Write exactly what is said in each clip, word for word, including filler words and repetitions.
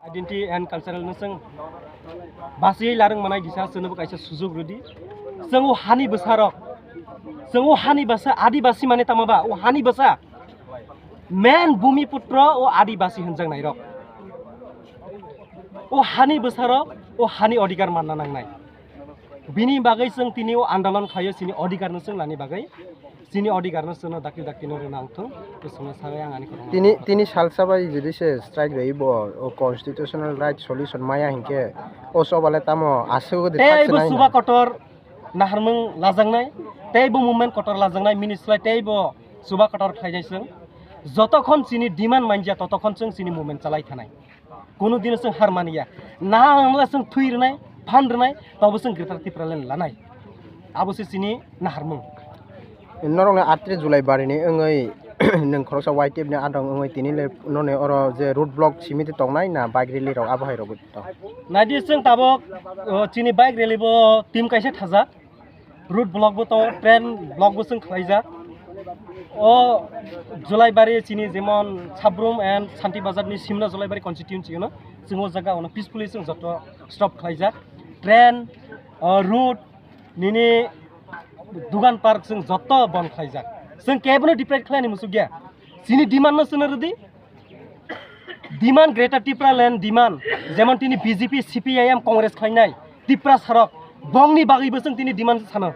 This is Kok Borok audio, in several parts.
Identity and cultural no chwng basiwi larwng manai kisa chwngnobo kaisa sujuk rwdi. Chwng o hani bwsarok, chwng o hani bwsa, adibasi mane tama ba, o hani bwsa main bumiputro o adibasi hwnjaknairok. O hani bwsarok o hani odhikar manna nangnai. Bini bagwi chwng tini o andolon khlaio, chini odhikarno chwng lani bagwi. Chini odhikarno chwngno dakti dakti no rwna ang thung, bwswkno sawi ang ani khorokno. Tini, tini salsa bai jodi se strike rwi bo o constitutional right solution maya hinkhe o chobale tamo aswk de thak tei bo swnai chuba na. Kotor naharmung lajaknai, tei bo movement kotor lajaknai, mini slai tei bo chuba kotor khlainai chwng. Jotokhon chini demand manja, totokhon chwng chini movement chalai thanai. Kunu dino chwng har maniya. Nahar hwnla chwng thwi rwnai, phan rwnai, tobo chwng Greater Tipraland lanai. Abo se chini naharmung. Norokni atri July barini wngwi nwng khoroksa Y T F ni adong wngwi tini le noni oro je road block simi de tongnai na bike rally rok abo hai rok tong? Naidi chwng tabok, o, chini bike rally bo team kaisa thajak. Road block bo tongo, train block bo chwng khlaijak. O Julaibari chini jemon Sabrum and Santi Bazar ni simna Julaibari constituency no chwng o jaga ono peacefully chwng joto stop khlaijak. Train, o, road, nini dugan park chwng joto bon khlaijak. Chwng kebono deprive khlaini musuk ya. Chini demand no chwngno rwdi. Demand Greater Tipraland demand, jemon tini B J P, C P I M, Congress khlainai, Tiprasa rok, bongni bagwi bo chwng tini demand sano.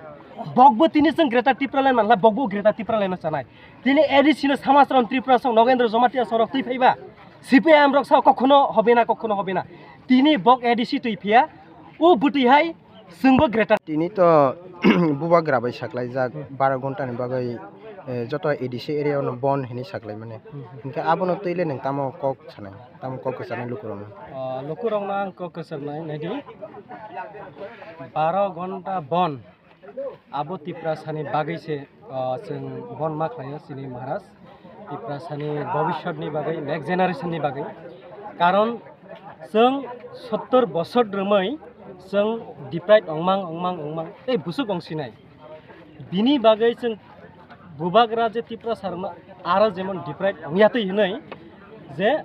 Bokbo tini chwng Greater Tipraland manla, bokbo Greater Tipraland no chanai. Tini A D C no Samasram Tripura song Nogendra Jamatia song rok twi phaiba, C P I M rok sao kokhono hobe na, kokhono hobe na. Tini bok A D C twi phiya, o bwtwi hai Chwngbo greater. Tini to bubagra bai saklaijak, hmm, baro ghonta ni bagwi, eh, joto A D C area no bon hinwi saklaimani. Hmm. Hinkhe abono twi le nwng tamo kok sanai, tamo kok kwcharnai lukurokno? Ah, lukurokno ang kok kwcharnai, naidi. Baro ghonta bon, abo Tiprasani bagwi se, ah, chwng bon ma khlaio chini Maharaj. Tiprasani bobishyotni bagwi, next generation ni bagwi. Karon chwng sottor bosor rwmwi chwng deprive ongmang, ongmang, ongmang tei bwswk ongsinai. Bini bagwi chwng bubagra je Tiprasa rwma aro jemon deprive ongya twi hinwi je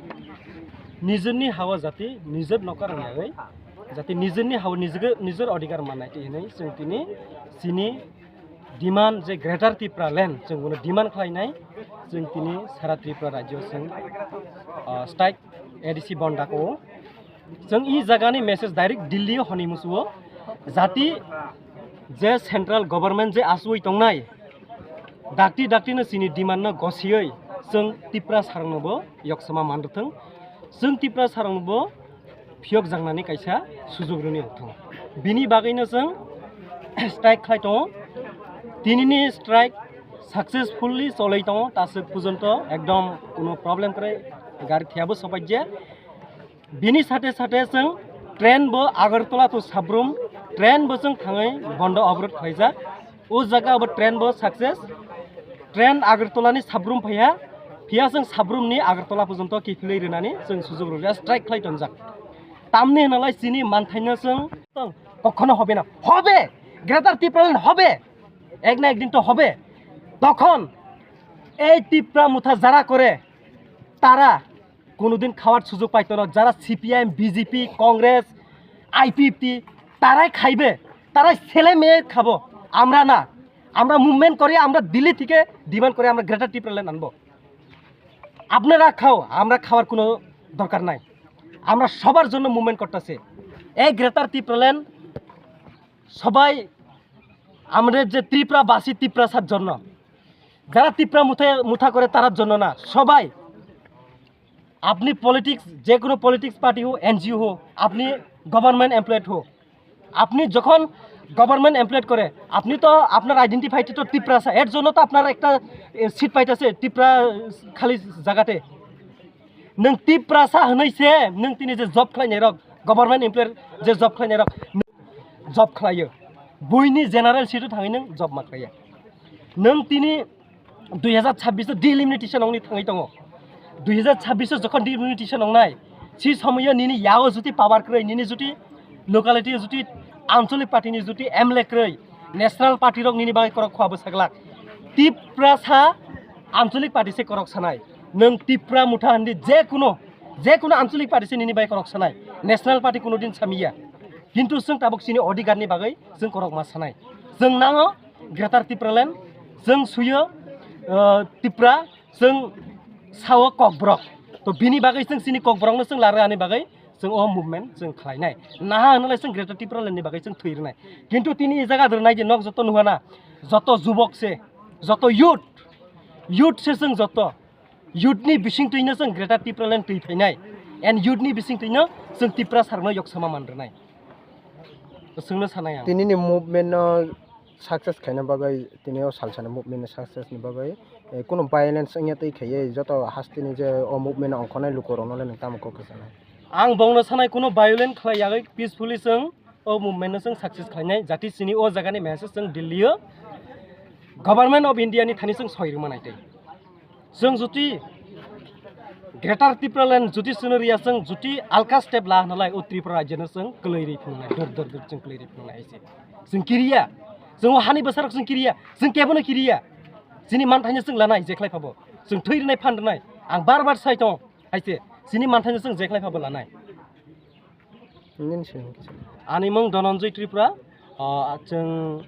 nijorni hawa jati nijor nokar wngyagwi jati nijorni hawa nijor, nijor odhikar mannai twi hinwi chwng tini chini demand je Greater Tipraland, chwng bono demand khlainai, chwng tini sara Tripura rajyo chwng, ah, strike A D C bon dako. Chwng i jagani message direct Delhi o hwnwi musuo, jati je central government je asui tongnai, dakti dakti no chini demand no gosioi chwng Tiprasa rokno bo yoksama manrwthwng, chwng Tiprasa rokno bo phiyok jangnani kaisa sujuk rwni wngthung. Bini bagwino chwng strike khlai tongo. Tinini strike successfully choloi tongo, taswk pujonto ekdom kuno problem kwrwi, gari thiyabo sopaikya. Bini sate sate chwng train bo Agartala to Sabrum, train bo chwng thangwi bondo obrod khlaijak. O jaga abo train bo success. Train Agartala ni Sabrum phaiya, phiya chwng Sabrum ni Agartala porjonto kiphilwi rwnani chwng sujuk rwya, strike khlai tonjak. Tamni hwnalai chini manthaino chwng kokhono hobe na. Hobe! Greater Tipraland hobe! Ek na ek din to hobe. তখন এই তিপ্রা মুথা যারা করে, তারা কোনোদিন খাওয়ার সুযোগ পাইতো না। যারা সিপিআইএম, বিজেপি, কংগ্রেস, আইপিএফটি, তারাই খাইবে, তারাই ছেলে মেয়ে খাবো, আমরা না। আমরা মুভমেন্ট করি, আমরা দিল্লি থেকে ডিমান্ড করি, আমরা গ্রেটার টিপ্রাল্যান্ড আনবো। আপনারা খাও, আমরা খাওয়ার কোনো দরকার নাই। আমরা সবার জন্য মুভমেন্ট করতেছি। এই গ্রেটার টিপ্রাল্যান্ড সবাই আমাদের যে ত্রিপুরাবাসী, ত্রিপুরাসার জন্য, যারা ত্রিপুরা মুথা মুথা করে তারার জন্য না, সবাই। আপনি পলিটিক্স, যে কোনো পলিটিক্স পার্টি হো, এনজিও হো, আপনি গভর্নমেন্ট এমপ্লয়েড হো, আপনি যখন গভর্নমেন্ট এমপ্লয়েড করে, আপনি তো আপনার আইডেন্টিফাইড তো ত্রিপুরাসা, এর জন্য তো আপনার একটা সিট পাইতেছে ত্রিপুরা খালি জায়গাতে। Nwng Tiprasa hwnwi se nwng tini je job khlainai rok, government employer je job khlainai rok, job khlaio. Buini general seat o thangwi nwng job ma khlaiya. Nwng tini dui hazar chabbish o delimitation wngwi thangwi tongo. Dui hazar chabbish o jokhon delimitation wngnai, si somoyo nini yao juti power kwrwi, nini juti locality juti ancholic party ni juti M L A kwrwi, national party rok nini bagwi korok khua bwsa glak. Tiprasa Ancholik party se korok sanai. Nwng Tipra Motha hindi je kuno, je kuno Ancholik party se nini bai korok sanai. National party kuno din samiya. Kintu chwng tabuk chini odhikar ni bagwi chwng korok ma sanai. Chwng nango Greater Tipraland, chwng suyo, uh, Tipra, chwng sao Kokborok. To bini bagwi chwng chini Kokborok no chwng larwani bagwi chwng o movement chwng khlainai. Naha hwnlai chwng Greater Tipraland ni bagwi chwng thwi rwnai. Kintu tini e jaga rwnai je nok joto nuhana, joto jubok se, joto youth, youth se chwng joto. Youth ni bising twi no chwng Greater Tipraland twi phainai. And youth ni bising twi no chwng Tipra sarno yoksama man rwnai. Chwngno sanai ang. Tinini movement no success khaina bagwi, tini o salsani movement ni success ni bagwi, eh, kuno violence wngya twi khaiwi joto hasteni je o movement no ongkhornai lukurokno le nwng tamo kok kwchanai? Ang bongno sanai kuno violence khlai yagwi peacefully chwng o movement no chwng success khlainai, jati chini o jaga ni message chwng Delhi o Government of India ni thani chwng soi rwma nai tei. Chwng juti Greater Tipraland juti chwngno riya chwng juti alka step la hwnlai o Tripura rajyano chwng kwlwi ri phunuknai, dor dor dor chwng kwlwi ri phunuknai hai se. Chwng kiriya, chwng o hani bwsarok chwng kiriya, chwng kebono kiriya. Chini manthaino chwng lanai jekhlai phabo. Chwng thwi rwnai phan rwnai. Ang bar bar sai tongo hai se. Chini manthaino chwng jekhlai phabo lanai. Nini se hwn kisa. Ani mung Dhananjay Tripura. Ah, chwng,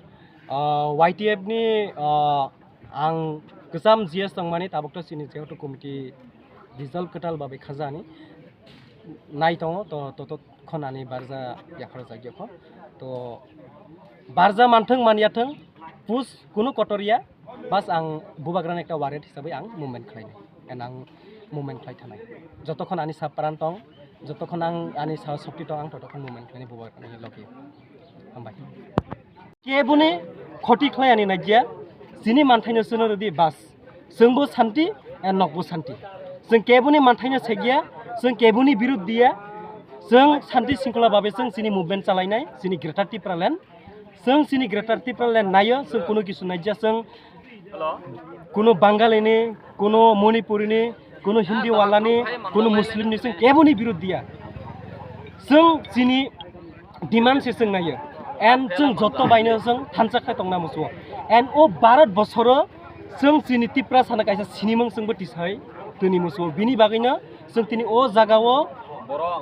ah, Y T F ni, ah, ang kwcham G S tongmani, tabuk to chini jehetu committee result kwtal babai khajani nai tongo, to, to, to khonani barja yaphar jagya kho. To barja manthwng manyathwng, push kunu kotorya, bas ang bubagrani ekta warrior hisabai ang movement khlainai. And ang movement khlai thanai. Jotokhon ani sab pran tong, jotokhon ang ani sao shokti tong, ang totokhon movement khlainai bubagrani logi. Hambai. Keboni khoti khlai ani naikya, chini manthaino chwngno rwdi bas. Chwngbo santi, and nokbo santi. Chwng keboni manthaino sekya, chwng keboni birud diya, chwng santi singkhola babe chwng chini movement chalainai, chini Greater Tipraland. Chwng chini Greater Tipraland naio, chwng kunu kisu naija, chwng kunu Bangali ni, kunu Manipuri ni, kunu Hindi wala ni, kunu Muslim ni, chwng keboni birud diya. Chwng chini demand se chwng naio. And chwng joto baino chwng thansa khai tongna musuo. And o Bharat bosoro chwng chini Tiprasa no kaisa sinimung chwngbo tisai tini musuo. Bini bagwino chwng tini o jaga o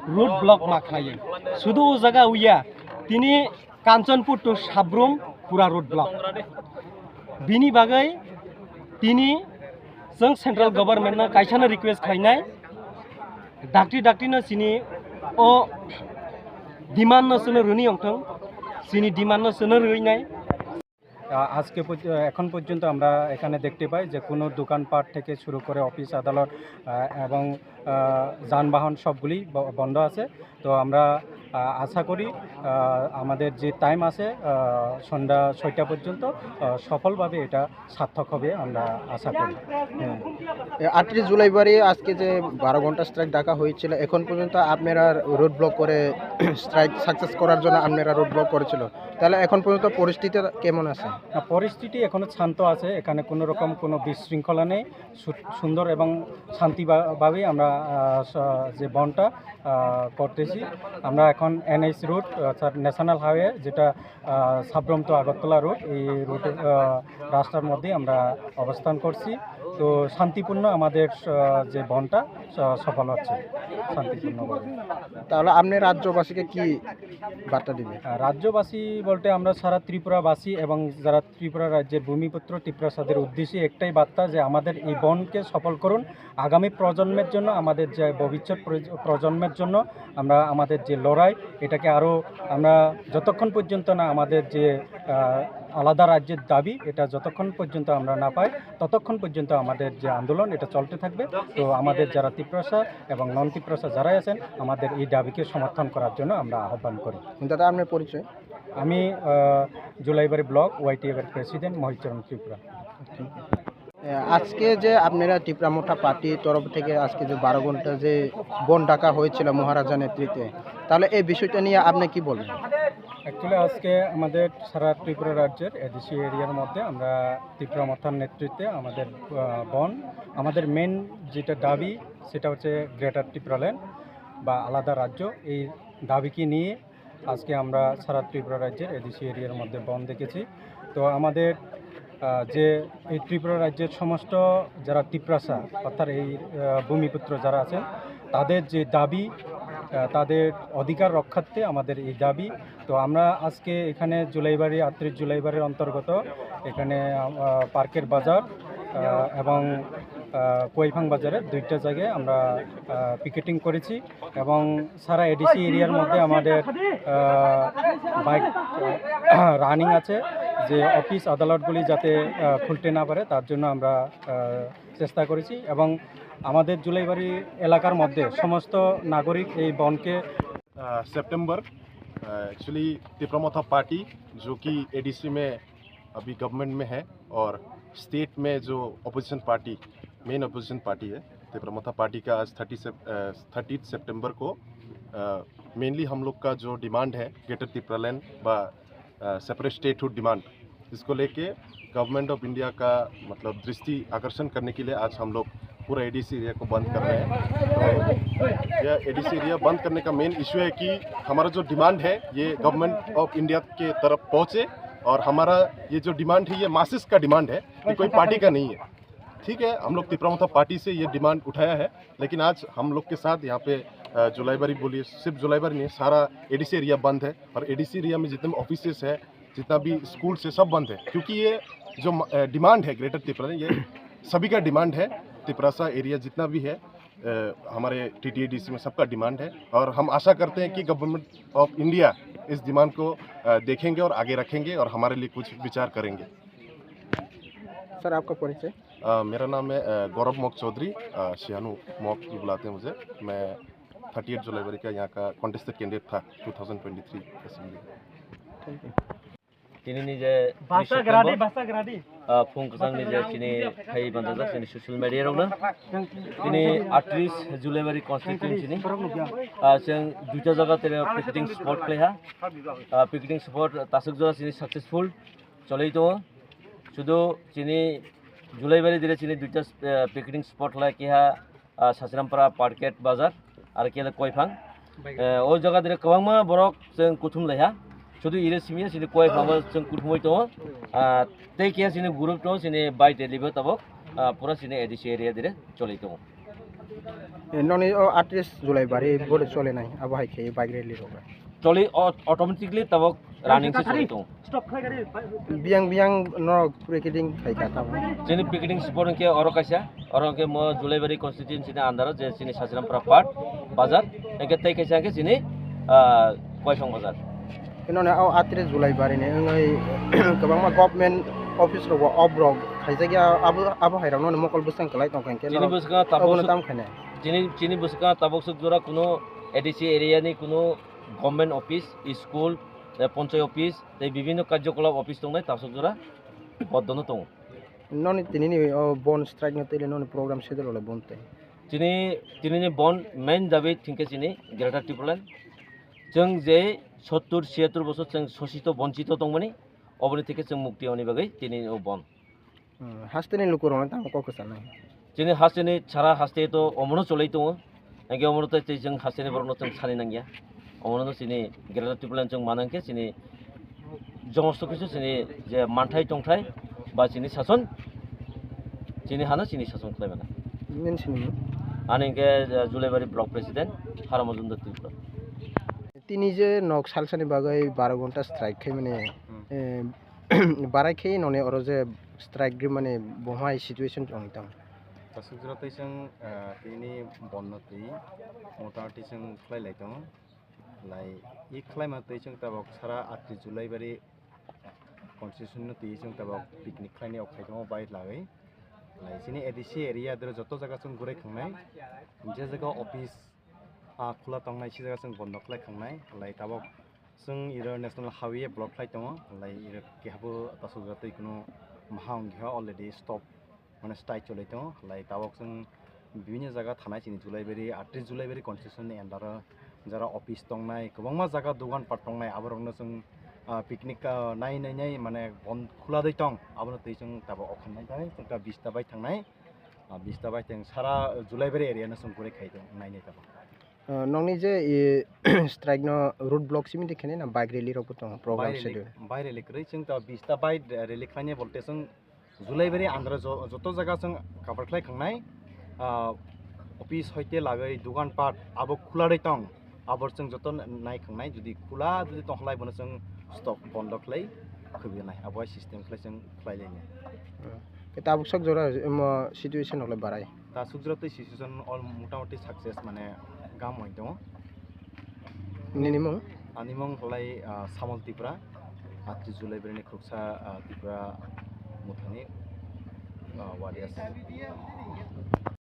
road block ma khlaio. Sudu o jaga uya, tini Kanchanpur to Sabrum pura road block. Bini bagwi tini chwng central government no kaisa no request khlainai, dakti dakti no chini o demand no chwngno rwni ongthong, chini demand no chwngno rwinai. আ-, আজকে পর্য-, এখন পর্যন্ত আমরা এখানে দেখতে পাই যে কোনো দোকানপাট থেকে শুরু করে অফিস আদালত, আ, এবং, আ, যানবাহন সবগুলি ব-, বন্ধ আছে। তো আমরা, আ, আশা করি, আ, আমাদের যে টাইম আছে, আ, সন্ধ্যা ছয়টা পর্যন্ত, আ, সফলভাবে এটা সার্থক হবে আমরা আশা করি। হ্যাঁ। এ, আটত্রিশ জুলাই বারে আজকে যে বারো ঘন্টা স্ট্রাইক ডাকা হয়েছিল, এখন পর্যন্ত আপনারা রোড ব্লক করে স্ট্রাইক সাকসেস করার জন্য আপনারা রোড ব্লক করেছিল, তাহলে এখন পর্যন্ত পরিস্থিতি কেমন আছে? না, পরিস্থিতি এখনো শান্ত আছে, এখানে কোনো রকম কোনো বিশৃঙ্খলা নেই। সু-, সুন্দর এবং শান্তিভাবেই আমরা, আহ, স-, যে বনটা, আহ, করতেছি। আমরা এখন এনএইচ রোড, অর্থাৎ ন্যাশনাল হাইওয়ে, যেটা, আহ, সাব্রম টু আগরতলা রোড, এই রোডে, আহ, রাস্তার মধ্যে আমরা অবস্থান করছি। তো শান্তিপূর্ণ আমাদের, আহ, যে বনটা, আহ, সফল হচ্ছে শান্তিপূর্ণভাবে। তাহলে আপনি রাজ্যবাসীকে কি বার্তা দিবেন? আহ, রাজ্যবাসী বলতে আমরা সারা ত্রিপুরাবাসী এবং যারা ত্রিপুরা রাজ্যের ভূমিপুত্র ত্রিপুরাসাদের উদ্দেশ্যে একটাই বার্তা যে আমাদের এই বনকে সফল করুন। আগামী প্রজন্মের জন্য, আমাদের যে ভবিষ্যৎ প্রজ-, প্রজন্মের জন্য আমরা আমাদের যে লড়াই, এটাকে আরও আমরা যতক্ষণ পর্যন্ত না আমাদের যে, আহ, আলাদা রাজ্যের দাবি, এটা যতক্ষণ পর্যন্ত আমরা না পাই, ততক্ষণ পর্যন্ত আমাদের যে আন্দোলন, এটা চলতে থাকবে। তো আমাদের যারা তিপ্রাসা এবং নন তিপ্রাসা যারাই আছেন, আমাদের এই দাবিকে সমর্থন করার জন্য আমরা আহ্বান করি। দাদা, আপনার পরিচয়? আমি, আহ, জুলাইবাড়ি ব্লক ওয়াইটিএফ এর প্রেসিডেন্ট মহিচরণ ত্রিপুরা। এ, আজকে যে আপনারা ত্রিপুরা মোর্চা পার্টির তরফ থেকে আজকে যে বারো ঘন্টা যে বন্ধ ডাকা হয়েছিল মহারাজা নেতৃত্বে, তাহলে এই বিষয়টা নিয়ে আপনি কি বলবেন? অ্যাকচুয়ালি আজকে আমাদের সারা ত্রিপুরা রাজ্যের এডিসি এরিয়ার মধ্যে আমরা ত্রিপুরা মোর্চার নেতৃত্বে আমাদের, আহ, বন্ধ, আমাদের মেন যেটা দাবি সেটা হচ্ছে গ্রেটার ত্রিপুরাল্যান্ড বা আলাদা রাজ্য। এই দাবিকে নিয়ে আজকে আমরা সারা ত্রিপুরা রাজ্যের এডিসি এরিয়ার মধ্যে বন্ধ দেখেছি। তো আমাদের আহ, যে এই ত্রিপুরা রাজ্যের সমস্ত যারা তিপ্রাসা, অর্থাৎ এই, আহ, ভূমিপুত্র যারা আছেন, তাদের যে দাবি, আহ, তাদের অধিকার রক্ষার্থে আমাদের এই দাবি। তো আমরা আজকে এখানে জুলাইবাড়ি, আটত্রিশ জুলাইবাড়ির অন্তর্গত এখানে, আহ, পার্কের বাজার, আহ, এবং, আহ, কুয়াইফাং বাজারের দুইটা জায়গায় আমরা, আহ, পিকেটিং করেছি এবং সারা এডিসি এরিয়ার মধ্যে আমাদের, আহ, বাইক, আহ, রানিং আছে, যে অফিস আদালতগুলি যাতে, আহ, খুলতে না পারে, তার জন্য আমরা, আহ, চেষ্টা করেছি। এবং আমাদের জুলাইবাড়ি এলাকার মধ্যে সমস্ত নাগরিক এই বনকে, अ, सितंबर, अ, एक्चुअली तिपरा मोथा पार्टी, जो कि एडीसी में अभी गवर्नमेंट में है और स्टेट में जो opposition party, main opposition party है, तिपरा मोथा पार्टी का आज थर्टी से, अ, थर्टी सितंबर को, अ, मेनली हम लोग का जो डिमांड है ग्रेटर तिपरालैंड व, अ, सेपरेट स्टेटहुड डिमांड, इसको लेके गवर्नमेंट ऑफ इंडिया का, मतलब, दृष्टि आकर्षण करने के लिए आज हम लोग पूरा एडीसी एरिया को बंद कर रहे हैं। तो यह एडीसी एरिया बंद करने का मेन इशू है कि हमारा जो डिमांड है, ये गवर्नमेंट ऑफ इंडिया के तरफ पहुँचे और हमारा ये जो डिमांड है, ये मासेस का डिमांड है, ये कोई पार्टी का नहीं है। ठीक है, हम लोग तिपरा मोथा पार्टी से ये डिमांड उठाया है, लेकिन आज हम लोग के साथ यहाँ पे, अ, जुलाईबारी बोलिए, सिर्फ जुलाईबारी नहीं, सारा एडीसी एरिया बंद है और एडीसी एरिया में जितने भी ऑफिसेस है, जितना भी स्कूल से सब बंद है, क्योंकि ये जो म-, अ, डिमांड है ग्रेटर तिपरा, ये सभी का डिमांड है। तिपरासा एरिया जितना भी है, अ, हमारे टीटीएडीसी में सबका डिमांड है और हम आशा करते हैं कि गवर्नमेंट ऑफ इंडिया इस डिमांड को, अ, देखेंगे और आगे रखेंगे और हमारे लिए कुछ विचार करेंगे। सर, आपका परिचय? अ, मेरा नाम है, अ, गौरव मॉक चौधरी, अ, सियानू मॉक भी बुलाते हैं मुझे। मैं थर्टी एट जुलाई का यहाँ का कॉन्टेस्टेड कैंडिडेट था two thousand twenty three assembly. Thank you. Tini ni je Basa tris gradi, September, basa gradi. Ah, phung kwchang ni je chini khai banjajak chini social media rok no. Tini atris Julaibari constituency ni, ah, chwng duita jaga tere picketing spot khlai ha. Ah, picketing spot tasuk jora chini successful cholai tongo. Sudu chini Julaibari dire chini duita, eh, picketing spot khlai keha ah, Sasirampara Parket Bazar, ar khe Koiphang. Eh, o jaga dire kwbangma borok chwng kuthum laiha. Sudu ire simi chini Koiphang o chwng kuthumwi tongo. Ah, tei khe chini group tongo, chini bike rally bo tabok, ah, pura chini A D C area dire choli tongo. Eh, noni o atris July bari bode chole nai, abo hai khe bike rally rok. Choli o-, automatically tabok running se choli tongo. Biyang biyang no picketing khai ka tamo. Chini picketing spot hwnkhe oro kaisa, oro hwnkhe mo Julaibari constituency ni under o je chini Sasirampara part bazar, hwnkhe tei kaisa hwnkhe chini, ah, Koiphang bazar. Ino ne o atris Julaibari ni wngwi kwbangma government office rogo off rok khaijak ya, abo, abo hai rok no mokol bwsang kwlai tong kha hwnkhe chini norok bwskango tabok obono suk-, tam khainai. Chini, chini bwskango tabok suk jora kuno A D C area ni kuno government office, school, eh, ponchai office, tei bibhinno karjokolap office tongnai tabsok jora boddono tongo. Noni tinini o bon strike no twi noni program schedule le bon tei? Chini, tinini bon main dabi thingke chini Greater Tipraland. Chwng je sottur, siyattur bosor chwng sosito bonchito tongmani, oboni theke chwng mukti oni bagwi tinini o bon. Hmm, hasteni lukurokno tamo kok kwchanai? Chini hasteni sara haste to omono cholai tongo. Hingke omono tei tei chwng hasteni borokno chwng sani nangya. Omono chini Greater Tipraland chwng manang khe chini jomosto kisu chini je manthai tongthai ba chini sason, chini hano chini sason khlai mano. Nini sini? Ani hingke, eh, Julaibari Block President, Haramajunda Tripura. Tini je nok salsani bagwi baro ghonta strike khaimani, Hmm. eh, Barai khe noni oro je strike rimani bo hai situation wng tong? Tasuk jora tei chwng, ah, tini bonno twi motamoti chwng khlai lai tongo. Lai i khlaima twi chwng tabok sara atri Julaibari constitution no twi chwng tabok picnic khlaini ok khai tongo bike lagwi. Lai chini A D C area doro joto jaga chwng gure khangnai. Je jaga office ah, khula tongnai, si jaga chwng bondo khlai khangnai, lai tabok chwng iro national highway block khlai tongo, lai iro kehabo tasuk jora twi kuno maha wngkha already stop, mane, strike cholai tongo, lai tabok chwng bibinno jaga thanai chini Julaibari, atris Julaibari constitution ni under o jara office tongnai, kwbangma jaga dogan pat tongnai, aborokno chwng, ah, picnic, ah, nai nai nai, mane, bon khula dai tong, abono twi chwng tabok okhan nai thanai, chwng ta bista bai thangnai. Ah, bista bai teng sara Julaibari area no chwng gure khai tong nai nai tamo. Ah, nokni je, i, strike no road block simi de khene na bike rally rok bo tongo program Bike rally, schedule? Bike rally kwrwi chwng ta bista bai rally khlainai bolte chwng Julaibari andra jo-, joto jaga chwng cover khlai khangnai, ah, office hoite lagwi dugan pat abo khula rwi tong, abo chwng joto nai khangnai, jodi khula jodi tong khlai bono chwng stock bondo khlai khwbinai, abo hai system khlai chwng khlai lainai. Khe tabuk sok jora, um, situation rok le barai. Ta suk jora tei situation all motamoti success mane gam oi tongo. Nini mung? Ani mung khlai, ah, Samol Tripura, atri Julaibari ni khuksa, ah, Tripura muthani, ah, wadias.